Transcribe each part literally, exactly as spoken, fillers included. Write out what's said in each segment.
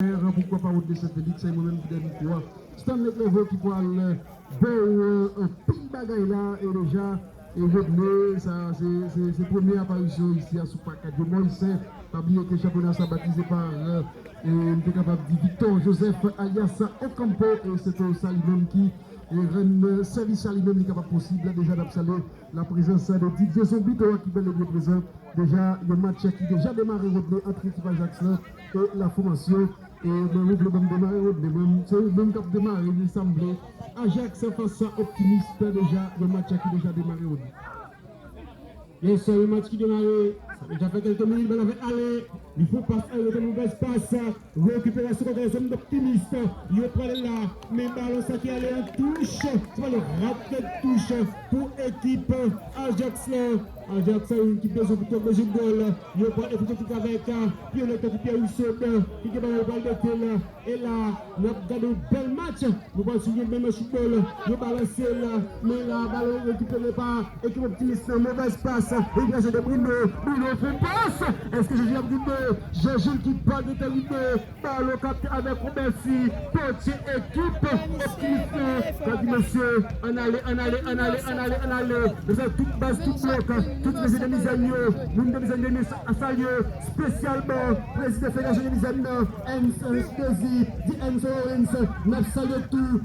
Poukwa pa Rodney Saint-Félix, se mwen menm ki dèyè mikwo a. Stanley Clairvaux ki pral ba w anpil bagay la, e deja, e Rodney, sa, se, se, se premye aparisyon isi a sou Parc Adjumor. Pa bliye ke chanpyona sa batize pa, e, m te kapab di Victor Joseph alias Ocampo, e se pou sa li menm ki, e, rann sèvis sa li menm li kapab posib. Deja n ap salye la prezans de Didier Zombito a ki bèl e byen prezan. Deja, yon match ki deja demare Rodney ant ekip Ajax lan e la fòmasyon. E mwen, ou vle ban m demare Rodney, mwen, se ou menm k ap demare li, sanble. Ajax fas a Optimist, deja, yon match ki deja demare Rodney. Yes, yon match ki demare. Sa deja fè kèlke minit, bal la fèk ale. Li fè yon pas, ale, yon movèz pas. Rekiperasyon kòk zòn Optimist. Yo prale la. Men balon sa ki ale an touch. Se pa yon rat tèt touch pou ekip Ajax la. Ajax sa yon ki bezwen pou tòp bezwen gòl. Yo pral efektif avèk, euh, Pionèt ki Pierre Wilson, euh, ki gen balon yo pral mete la. E la, n ap gade yon bèl match. Nou pral swiv yon bèl match foutbòl. Yo balanse la. Men la, balon rekipere pa ekip Optimist lan. Movèz pas. Rekiperasyon de Bruno. Bruno fè yon pas. Èske Jean-Jules ap rive? Jean-Jules ki pa gen tan rive. Balon kapte avèk Robert Sy, potye ekip Optimist lan. Gade mesye, ann ale, ann ale, ann ale, ann ale, ann ale. Mesye, tout baz, tout blòk, tout mesye de mizèn yo, moun de mizèn yo, nou sa-, salye espesyalman prezidan federasyon de mizèn nan, Hans Désir, di Hans Lawrence, n ap salye tou.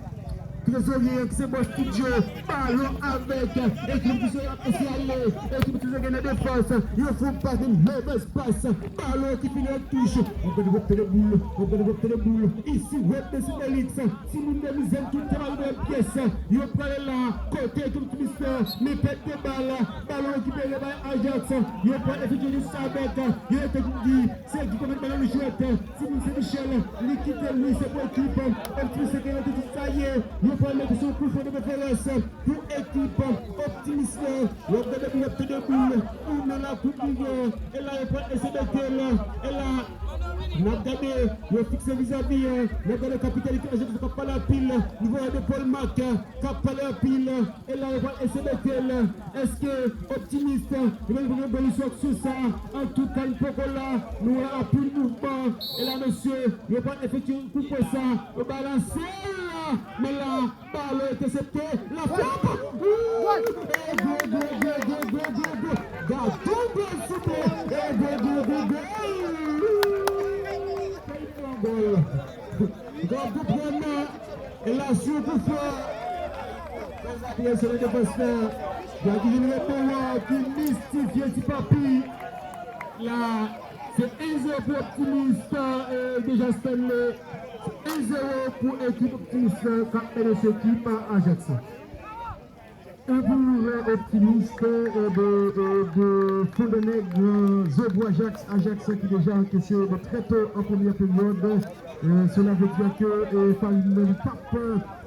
Trezorye an ki se bòs Tidjo, balon avèk ekip ki se ap eseye ale, ekip ki se gen nan defans, yo fè yon pas, yon movèz pas, balon ki fini an touch, yon grenn repte de boul, yon grenn repte de boul, isi Webbe Félix, timoun de mizèn tout te mare nan pyès, yo prale la, kote ekip Optimist, men pèt de bal, balon rekipere bay Ajax, yo pran efektif jis avèk, yo te di, Se ki komèt balon li jwèt. Timoun Sen-Michèl, li kite l, li se pou ekip Optimist ki rete tout sa ye. Yo pral mete sou kout fò de preferans pou ekip Optimist lan. Yo gade pou yo te de boul. Ou nan la koup li ye. E la, yo pral eseye mete l. E la, n ap gade, yo fikse vizavi. N ap gade kapitèn ki aje k ap pale anpil. Nivo de Paul Marc, k ap pale anpil. E la, yo pral eseye mete l. Èske Optimist, yo menm pou yo bèl sòt sou sa? Antouka, n poko la. Nou wè anpil mouvman. E la, mesye, yo pral efektiye koupe sa. Yo balanse la. Men la, balon entèsepte. La frap. Gòl! E gòl, gòl, gòl. Gade yon gòl, souple. E gòl, gòl, gòl, gòl. Gòl! Gòl pou premye. E la, sou kout fò. Prezan, prezan, le defans la. Gade ki vin repon an, ki mistifye ti papi. La, se en zewo pou Optimist, e deja Stanley. Se en zewo pou ekip Optimist la, k ap mennen ekip Ajax la. E pou Optimist, e de, e de Fondènèg, e, Zo Bwa Ajax, Ajax ki deja ankese de trè to an premyè peryòd. E, cela veut dire que, e, farin nan li p ap,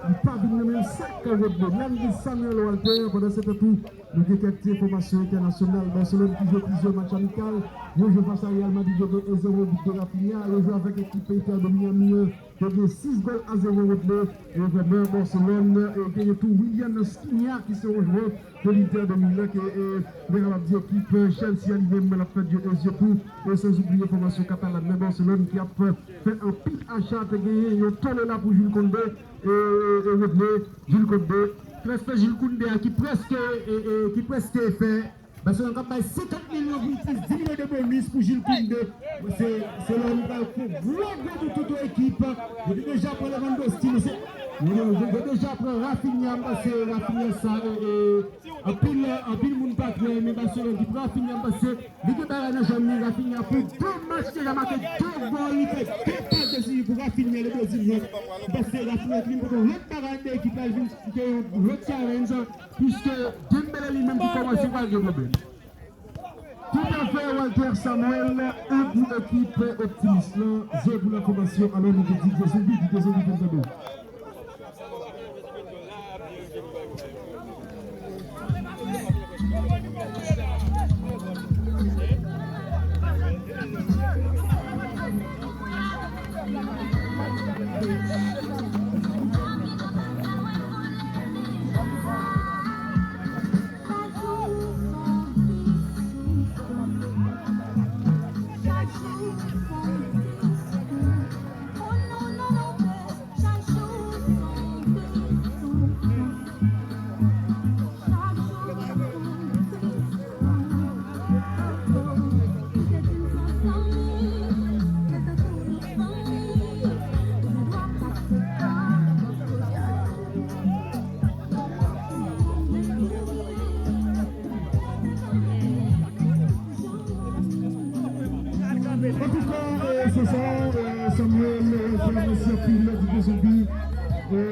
li pa vin nan menm sak Rodney. Landry Samuel Walter, pandan se tan tou, nou gen kèk ti enfòmasyon entènasyonal. Barcelone ki jwe plizyè match amikal. Yo jwe fas a Real Madrid, yo gen en zewo, bit de Raphinha. Yo jwe avèk ekip Inter de Miami an. Te gen sis gòl a zewo Rodney, e vrèman Barcelone, e genyen tou Willian Skriniar ki se yon jwè de l'Inter de Milan ke, e, nou kapab di ekip, e, Chelsea a li menm l ap fè dye e zye tou, e san oubliye fòmasyon katalan nan Barcelone ki ap fè anpil acha, te genyen yon tole la pou Jules Koundé, e, e Rodney, Jules Koundé, transfè Jules Koundé a ki prèske, e, e, ki prèske fè Barcelone k ap bay senkant milyon pou plis di milyon de bonis pou Jules Koundé. Se, se lè nou pral fè gwo, gwo bout tout ekip. Yo te deja pran Lewandowski, men se, yo, yo, yo deja pran Raphinha, m panse Raphinha sa, e, e, anpil, anpil moun pa twò renmen Barcelone ki pran Raphinha, m panse li gen bagay nan janm li, Raphinha pou de match deja make de gòl, li fè de pas desizif pou Raphinha, le Brezilyen. M panse Raphinha ki vin pote yon lòt bagay nan ekip la, li vin pote yon lòt challenge. Puiske Dembélé li menm ki kòmanse pral gen pwoblèm. Toutafè, Walter Samuel, en pou ekip Optimist lan, zewo pou Lafòmasyon. Alò, nou te di, Dye Zonbi, di Dye Zonbi, fè n tande w. Mèsi anpil, Didier Zombie. E,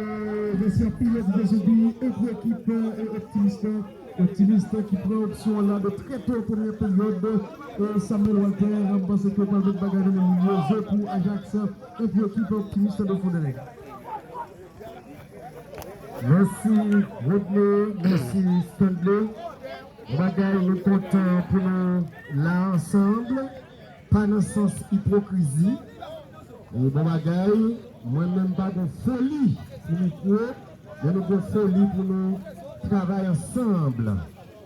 mèsi anpil, Didier Zombie. E pou ekip, e, Optimist la. Optimist ki pran opsyon an la de trè to premyè peryòd. E Samuel Walter, m panse ke w pral met bagay nan men moun yo. Jwe pou Ajax. E pou ekip Optimist de Fondènèg. Mèsi, Rodney. Mèsi, Stanley. Bon bagay, nou kontan pou nou la ansanm. Pa nan sans ipokrizi. E bon bagay, mwen menm pa gon foli pou mikwo, men nou gon foli pou nou travay ansanm.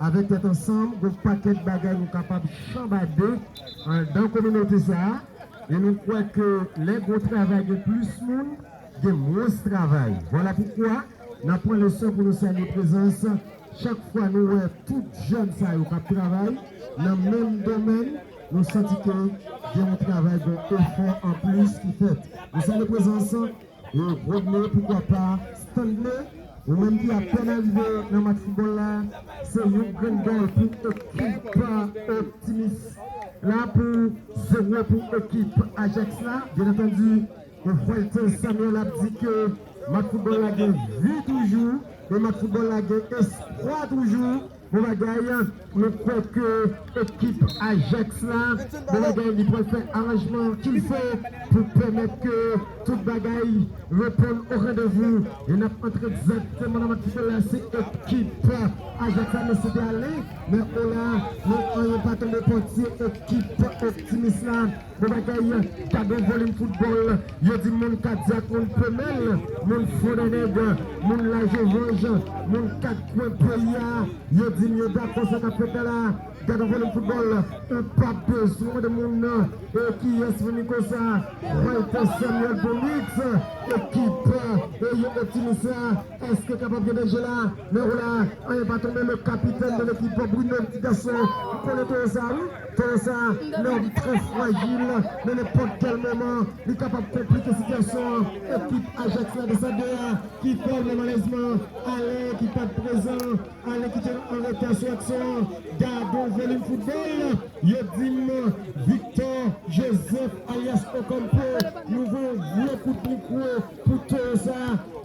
Avèk Tèt Ansanm, gon pakèt bagay nou kapab chanbade anndan kominote sa a. E nou kwè ke lè gon travay gen plis moun, gen mwens travay. Vwala poukwa n ap pran leson pou nou salye prezans. Chak fwa nou wè tout jèn sa yo k ap travay nan menm domèn, nou santi ke gen yon travay, gen yon efò anplis ki fèt. Nou salye prezans, e, Rodney, poukwa pa Stanley, ou menm ki apèn arive nan match foutbòl la, se yon grenn gòl pou ekip Optimis la, pou zewo pou ekip Ajax la. Byen antandi, Walter Samuel ap di ke match foutbòl la gen vi toujou, e match foutbòl la gen espwa toujou. Bon bagay, nou kwè ke ekip Ajax la, bon bagay, li pral fè aranjman qu'il faut pou pèmèt ke tout bagay reponn o randevou. E n ap antre egzakteman nan match foutbòl la, se ekip Ajax la, men se te ale, men o la, men anyen pa tonbe pòtye ekip Optimis la. Bon bagay, gade yon volim foutbòl. Yo di moun kadyak, moun pemèl, moun fondènèg, moun lajovanj, moun kat kwen peyi a. Yo di m yo dakò sa k ap fèt la la. Gade yon volim foutbòl. Ou pa bezwen mande moun nan, e kiyès vini konsa. Walter Samuel Domix, ekip, e yo Optimis la. Èske kapab gen danje la? Men o la, anyen pa tonbe, le kapitèn de lekip Bruno, ti gason, ou konnen towo sa, wi. Towo sa, nonm trè frajil, nan nenpòt kèl moman, li kapab konplike sitiyasyon an. Ekip Ajax la desann de a, ki fè, men malèzman, Alen ki pa t prezan, Alen ki te an reta sou aksyon an. Gade yon volim foutbòl, yo di m Victor Joseph alyas Ocampo, nou voye yon gwo kout mikwo pou towo sa,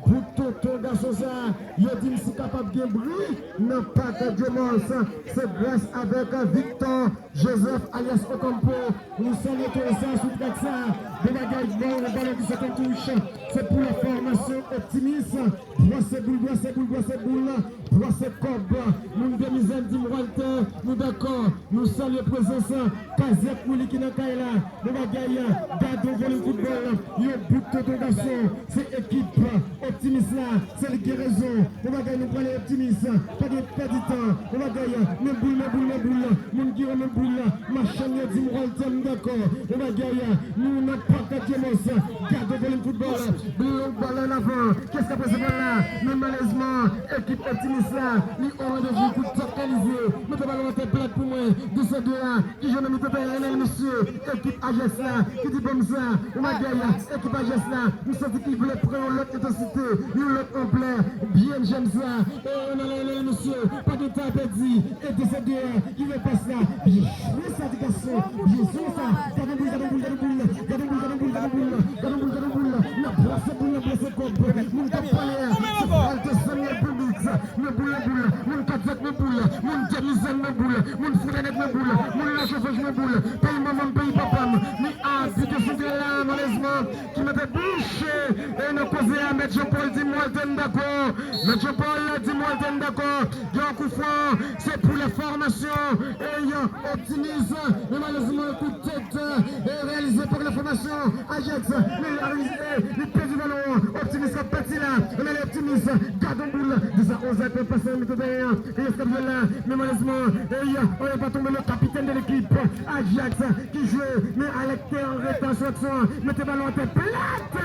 pou tonton gason sa. Yo di m si kapab gen bri nan pak Djomòs, se gras avèk Victor Joseph alyas Ocampo. Nou salye towo sa sou trak sa. Bon bagay, bon, yon balon ki sot an touch. Se pou la fòmasyon Optimis. Bwase boul, bwase boul, bwase boul. Bwase kòb. Moun de mizè di m Walter, nou dakò. Nou salye prezans Kazèk Willy ki nan kay la. Bon bagay, gade yon volim foutbòl. Yon bout tonton gason. Se ekip Optimis la. Se li ki gen rezon. Bon bagay, nou prale Optimis. Pa gen pèdi tan. Bon bagay, men boul, men boul, men boul. Moun ki renmen boul, machann yo di m Walter, m dakò. Bon bagay, nou nan pak Djomòs. Gade volim foutbòl. Long bal an avan. Kiyès k ap resevwa l la? Men malèzman, ekip Optimis la, li o randevou, kout tèt Elizye. Mete balon atè plat pou mwen. Desann de a, ki jwenn nan mitan teren an, mesye. Ekip Ajax la, ki di bon sa. Bon bagay, ekip Ajax la, m santi ki vle pran yon lòt entansite, yon lòt anplè. Byen jèn sa. E, nan lè, lè, mesye, pa gen tan a pèdi. E desann de a, ki fè pas la. Byen jwe sa, ti gason. Byen jwe sa. Gade boul, gade boul, gade boul. Gade boul, gade boul, gade boul. Gade boul, gade boul. N ap brase boul, n ap brase kòb. Moun k ap pale a, se Walter Samuel Domix. Men boul, men boul. Moun kadyak, men boul. Moun demizèn, men boul. Moun fondènèg, men boul. Moun lajovanj, men boul. Peyi manman m, peyi papa m. Ni abite sou tè la, malèzman, ki mete bouch, e, nan koze a. Mèt Jean Paul di m Walter, m dakò. Mèt Jean Paul di m Walter, m dakò. Gen yon kout fran, se pou la fòmasyon. E yon Optimis, men malèzman, kout tèt, e reyalize pa la fòmasyon Ajax, men li reyalize, li pèdi balon an. Optimis k ap pati la, ann ale Optimis, gade yon boul, deza Ozak pase nan mitan teren an, e Escap jwe la, men malèzman, e anyen pa tonbe, le kapitèn de lekip Ajax ki jwe, men Alèk te an reta sou aksyon an, mete balon atè plat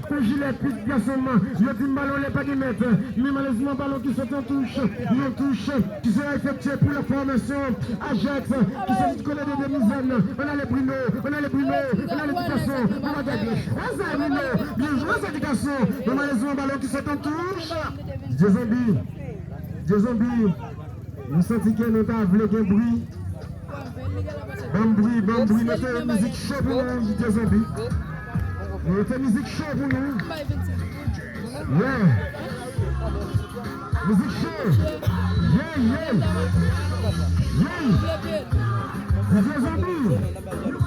pou jilèt, pit gason m, yo di m balon lè pa gen mèt, men malèzman balon ki sot an touch, yon touch ki sera efektye pou la fòmasyon Ajax, ki soti di kote de demizèn. Ann ale Bruno, ann ale Bruno, ann ale ti gason. Bon bagay, byen jwe sa Bruno, byen jwe sa ti gason. Men malèzman balon ki sot an touch. Didier Zombie, Didier Zombie, nou santi ke nou ta vle gen bri. Ban m bri, ban m bri, mete mizik cho pou nou, Didier Zombie. Mete mizik cho pou nou. Yeah. Mizik cho. Yeah, yeah. Yeah. D J Zonbi.